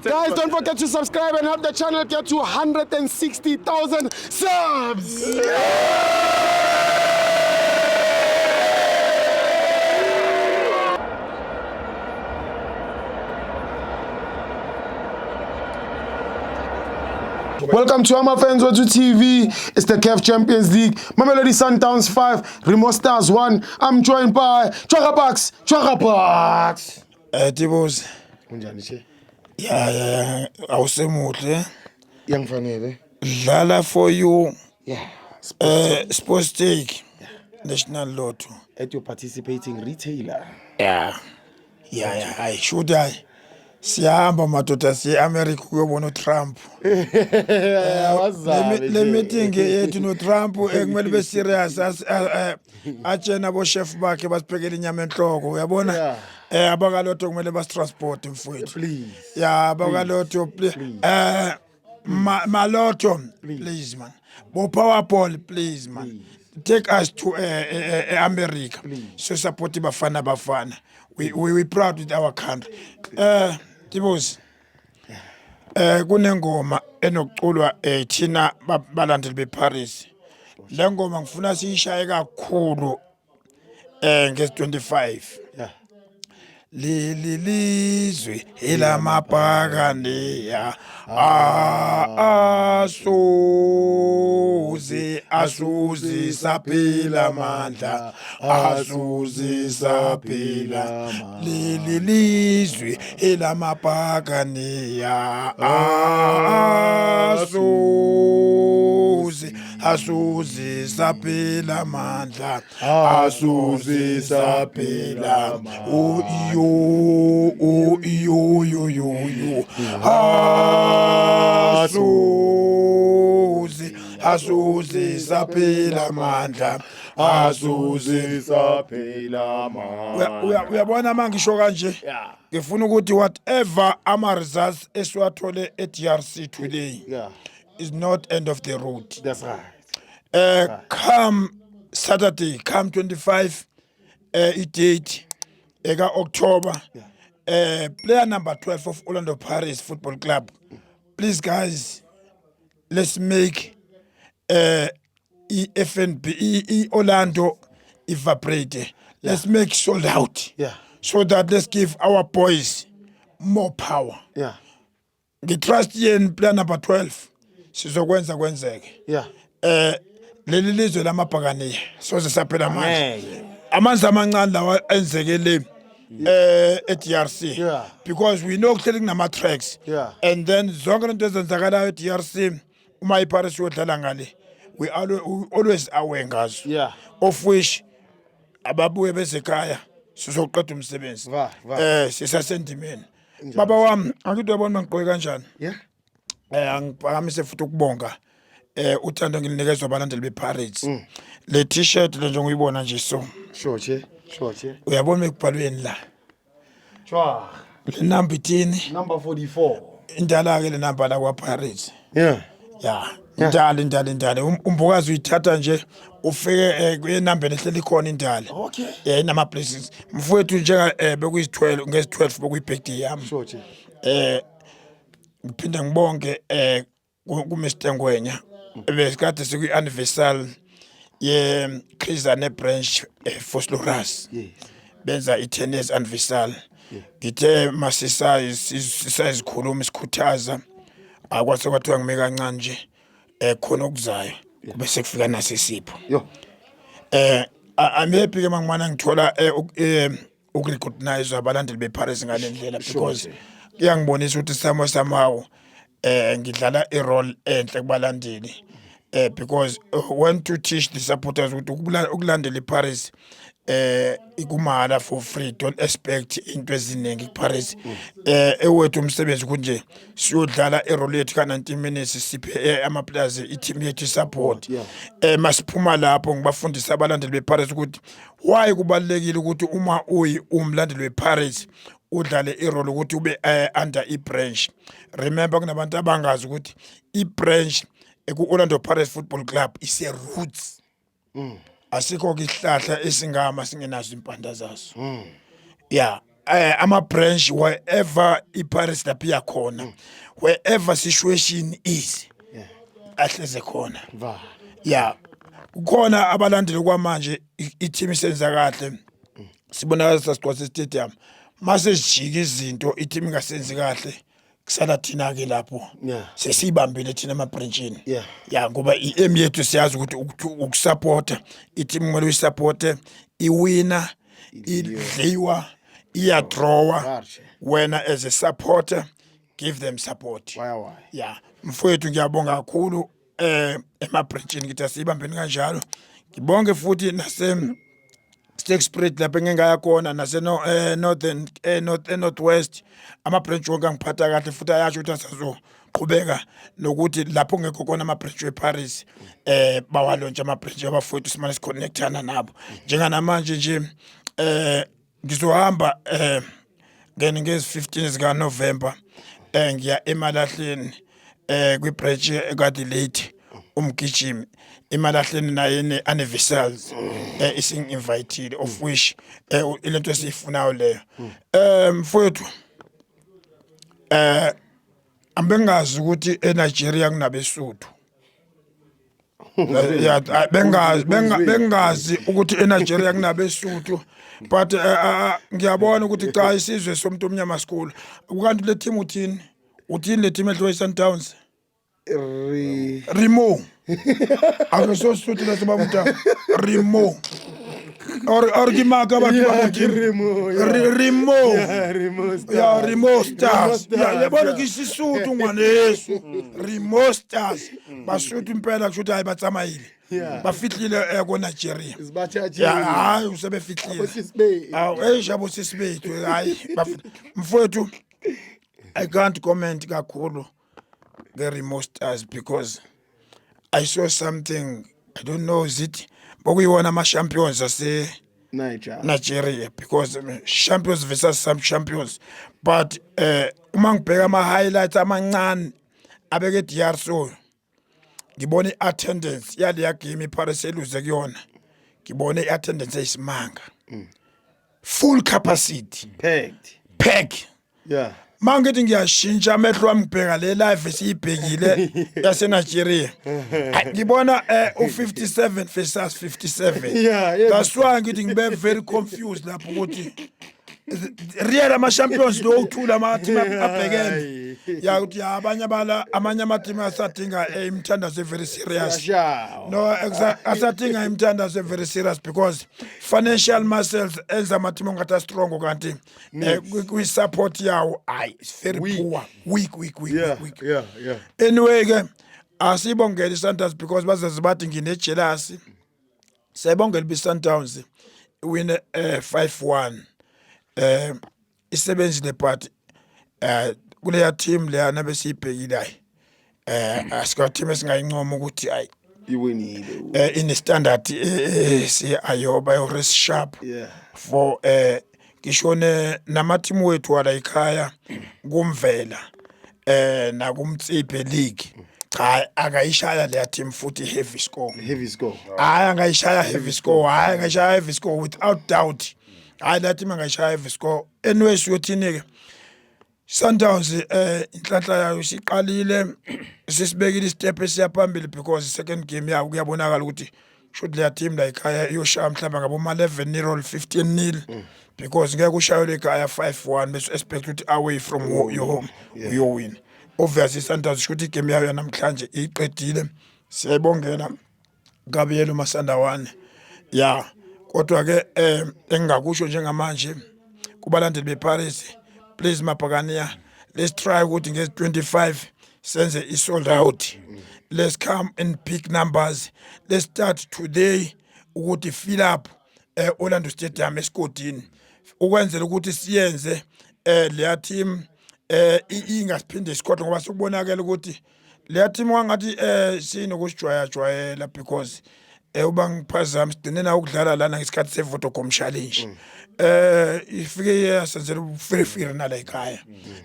Guys, don't forget to subscribe and help the channel get to 160,000 subs. Welcome to Ama Fans Wethu TV. It's the CAF Champions League. Mamelodi Sundowns 5, Remo Stars 1. I'm joined by Chaka Bucks. Chaka Bucks. Tibuzi. Kunjani che? Ya ya ya, awusemuhle. Yangifanele. Dlala for you. Yeah. Sports Take. National Lotto. At your participating retailer. Ya. Ya ya, hayi shoot hayi. Siyahamba madoda siye America kuyobona uTrump. Le meeting yethu noTrump ekumele be serious atshena bo chef bakhe basiphekele inyama enhloko uyabona? Yeah. Abakalotto kumele basitransport mfowethu. Please. Ya, abakalotto please. Malotto, please man. Bo Powerball, please man. Take us to America. So support Bafana Bafana. We proud with our country. Tibuzi. Kunengoma enokuculwa thina balandeli beParis. Le ngoma ngifuna siyishaye kakhulu ngezi 25. Yeah. Leli lizwe elamabhakaniya asuze asuze saphila amandla asuze saphila leli lizwe elamabhakaniya asuze asuze saphila amandla asuze saphila o yo o yo yo yo yo asuze asuze saphila amandla asuze saphila Uyabona mangisho kanje, ngifuna ukuthi whatever ama results esiwathole e-DRC today is not end of the road. That's right. Come Saturday, come 25 i-date eka October, player number 12 of Orlando Pirates Football Club, please guys, let's make i-FNB i-Orlando evaporate. Let's make sold out so that let's give our boys more power. Ngitrust yeni, player number 12, sizokwenza kwenzeke. Leli lizwe lamabhakaniya soze saphela amandla. Ngeke. Amanzi amancane lawa enzeke le e-DRC because we know kuhleli kunama tracks and then zonke lento ezenzakalayo e-DRC uma iParis yodlala ngale, we always aware ngazo, of which ababuye bezekhaya sizoqeda umsebenzi. Va, va. Sisasendimeni baba wami, angithi uyabona ngigqoke kanjani? Yeah. Angiphakamise futhi ukubonga uthando ngilinikezwa abalandeli bePirates. Le t-shirt le njengoba uyibona nje so Sure che. Sure che. uyabona ekubhalweni la Chwa. le number ithini? Number 44. Indala ke le number la kwa Pirates. Ya, indala indala indala. Umbukazi uyithatha nje ufike kwenumber ehleli khona indala. Inama blessings mfowethu, njenga bekuyi 12 ngezi 12 bekuyi birthday yami. Sure che. Ngiphinde ngibonge ku Mr Ngwenya, besikade sikwi anniversary ye Chris Hani branch Vosloorus. Benza i-10 years anniversary. Ngithe masisa sisayizikhuluma sikhuthaza akwase kwathiwa ngime kancane nje khona okuzayo bese kufika naso isipho. Yo. I'm happy ke mangimana ngithola ukurecognize abalandeli beParis ngale ndlela because kuyangibonisa ukuthi somehow ngidlala i-role enhle kubalandeli because want to teach the supporters ukuthi ukulandela iParis ikumahala, for free. Don't expect into eziningi kuParis. Ewethu umsebenzi kunje siyodlala irole yethu ka 90 minutes, siphe ama players, i-team yethu support. Masiphuma lapho ngibafundisa abalandeli beParis ukuthi why kubalekile ukuthi uma uyi umlandeli weParis udlale irole ukuthi ube under i-branch. Remember, kunabantu abangazi ukuthi i-branch eku-Orlando Pirates Football Club ise roots. Asikho ke isihlahla esingama singenazo impanda zaso. Yeah. Ama branch wherever iPirates lapha iyakhona, wherever situation is, ahleze khona. Va. Ya, kukhona abalandeli kwamanje, i-team isenza kahle, sibonakala sasigcwalisa stadium. Mase sijika izinto, i-team ingasenzi kahle, kusala thina ke lapho. Sesiyibambile thina emabranchini. Ya, ngoba i-aim yethu siyazi ukuthi ukusupporta i-team, kumele uyisupporte iwina, idliwa, iyadrawa. Kahle. Wena as a supporter, give them support. Waya waya. Ya mfowethu, ngiyabonga kakhulu emabranchini, ngithi asiyibambeni kanjalo. Ngibonge futhi nase Sterkspruit lapho engingaya khona, nase no Northern, North, Northwest, ama branch wonke angiphatha kahle futhi ayasho ukuthi asazoqhubeka nokuthi lapho ngekho khona ama branch wePirates bawalontsha ama branch abafowethu, simane siconnectana nabo. Njenganamanje nje ngizohamba ngene ngezi 15 zika November, ngiya emalahleni kwi branch ekade late umgijimi emalahleni naye ne anniversaries ising invited, of which ilento esiyifunayo leyo. Mfowethu, ambengazi ukuthi eNigeria kunabesuthu. Ya, bengazi, bengazi ukuthi eNigeria kunabesuthu, but ngiyabona ukuthi cha, isizwe somuntu omnyama sikhulu. Kanti le team uthini, uthini le team edliwe iSundowns? Re Remo, akesosuthu leso babuta Remo or ke maka batho ba Yeah, Modimo. ke Remo, yeah. Remo. Yeah, Remo Stars. Ya, Remo Stars. Remo Ya, Stars, yabona yeah. ke Sesotho ngwaneso, Remo Stars Basotho impela, kusho ukuthi hayi, batsamayile. Bafihlile ko Nigeria. Sibathathile. Ya, hayi, usebefihlile. Abosisi bethu. Awu, eish, abosisi bethu, hayi, mfowethu, I can't comment kakhulu nge-Remo Stars because I saw something I don't know, is it bokuyiwona ama-champions ase Niger. Nigeria, because champions versus some champions, but uma ngibheka ama highlights amancane abeke DR, so ngibona i-attendance yaleya game iPirates eluze kuyona, ngibona i-attendance eyisimanga, full capacity. Packed. Pack. Mangithi ngiyashintsha amehlo wami, ngibheka le live esiyibhekile yase Nigeria, Ayi, ngibona u57 versus 57. That's why ngithi ngibe very confused lapho ukuthi real ama champions lo uthula ama team abhekene ya ukuthi ya, abanye abala amanye ama team asadinga imithandazo very serious. Yashawa. No, asadinga imithandazo very serious because financial muscles enza ama team ongathi strong, kanti kwi support yawo, ayi, it's very Weak. poor, weak, weak, weak, weak. Anyway ke, asibongele iSundowns because bazazi bathi ngine jealousy. Siyabongela iSundowns win 5-1, isebenzile, but kuleya team leya nabesiyibhekile, hayi, asika team esingayincoma ukuthi hayi Iwinile. Ine standard si ayoba yo rest sharp for ngisho nama team wethu wala ekhaya kumvela nakumtsiphe league, cha, akayishaya leya team futhi heavy score. Heavy score. Hayi, angayishaya heavy score, hayi, angayishaya heavy score without doubt. Hayi, leya team angayishaya heavy score. Anyway, siyothini ke? Sundowns inhlanhla yayo siqalile, sisibekile istep esiya phambili because second game yawo kuyabonakala ukuthi should leya team la ekhaya iyoshaya mhlawumbe ngabo ma 11-0 or 15-0, because ngeke ushayelwe ekhaya 5-1 bese expect ukuthi away from your home uyowina. Obviously Sundowns should igame yayo namhlanje iqedile. Siyayibongela Kabiyelo Masandawane. Ya, kodwa ke engingakusho njengamanje kubalandeli bePirates, please Mabhakaniya, let's try ukuthi ngezi 25 senze i-sold out. Let's come in big numbers. Let's start today ukuthi fill up Orlando Stadium esigodini, ukwenzela ukuthi siyenze leya team ingasiphinde isikhohle, ngoba sekubonakala ukuthi leya team wangathi sinokusijwaya jwayela, because uba ngiphazama sigcine na ukudlala lana ngesikhathi se-Vodacom Challenge, ifike yasenzela ubufirifiri nala ekhaya.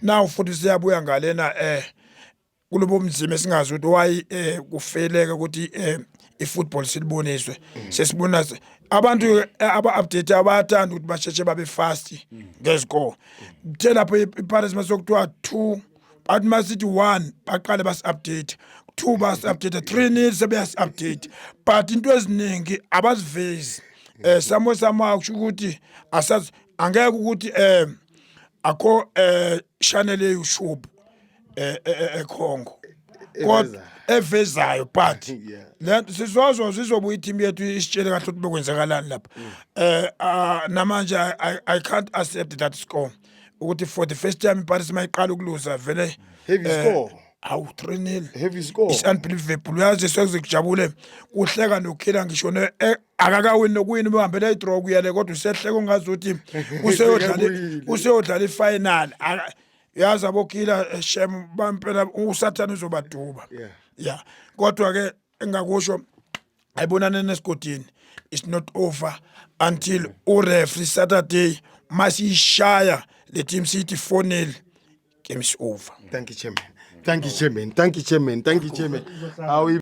Now futhi siyabuya ngalena kulobo mzima esingazi ukuthi why kufeleka ukuthi ifootball siliboniswe, sesibona Abantu aba-update abayathanda ukuthi basheshe babe fast ngezikole. Kuthe lapho iParis masokuthiwa 2, bathi masithi 1 baqale basi-update, 2 basi-update, 3-0 sebeyasi-update, but into eziningi abazivezi. Somewhere somehow kusho ukuthi asazi, angeke ukuthi akho channel ye-YouTube eCongo kodwa evezayo, but le sizozo sizobuya i-team yethu isitshele kahle ukuthi bekwenzakalani lapha. Namanje I can't accept that score ukuthi for the first time iParis mayiqala ukuluza vele. Heavy score. Awu, 3-0. Heavy score. It's unbelievable, uyazi, sekuze kujabule kuhleka nokhila ngisho akakawini nokuwina, ubehambela i-draw kuyele, kodwa usehleka ungazuthi useyodlala Sekabuyile. Useyodlala i-final. Yazi abokhila, shem, bampela usathane uzobaduba. Yeah, kodwa ke engakusho, ayibonane nesigodini, it's not over until ureferee Saturday masiyishaya le team sithi 4-0, game is over. Thank you, chairman. Thank you, chairman. Thank you, chairman. Thank you, chairman. Awi.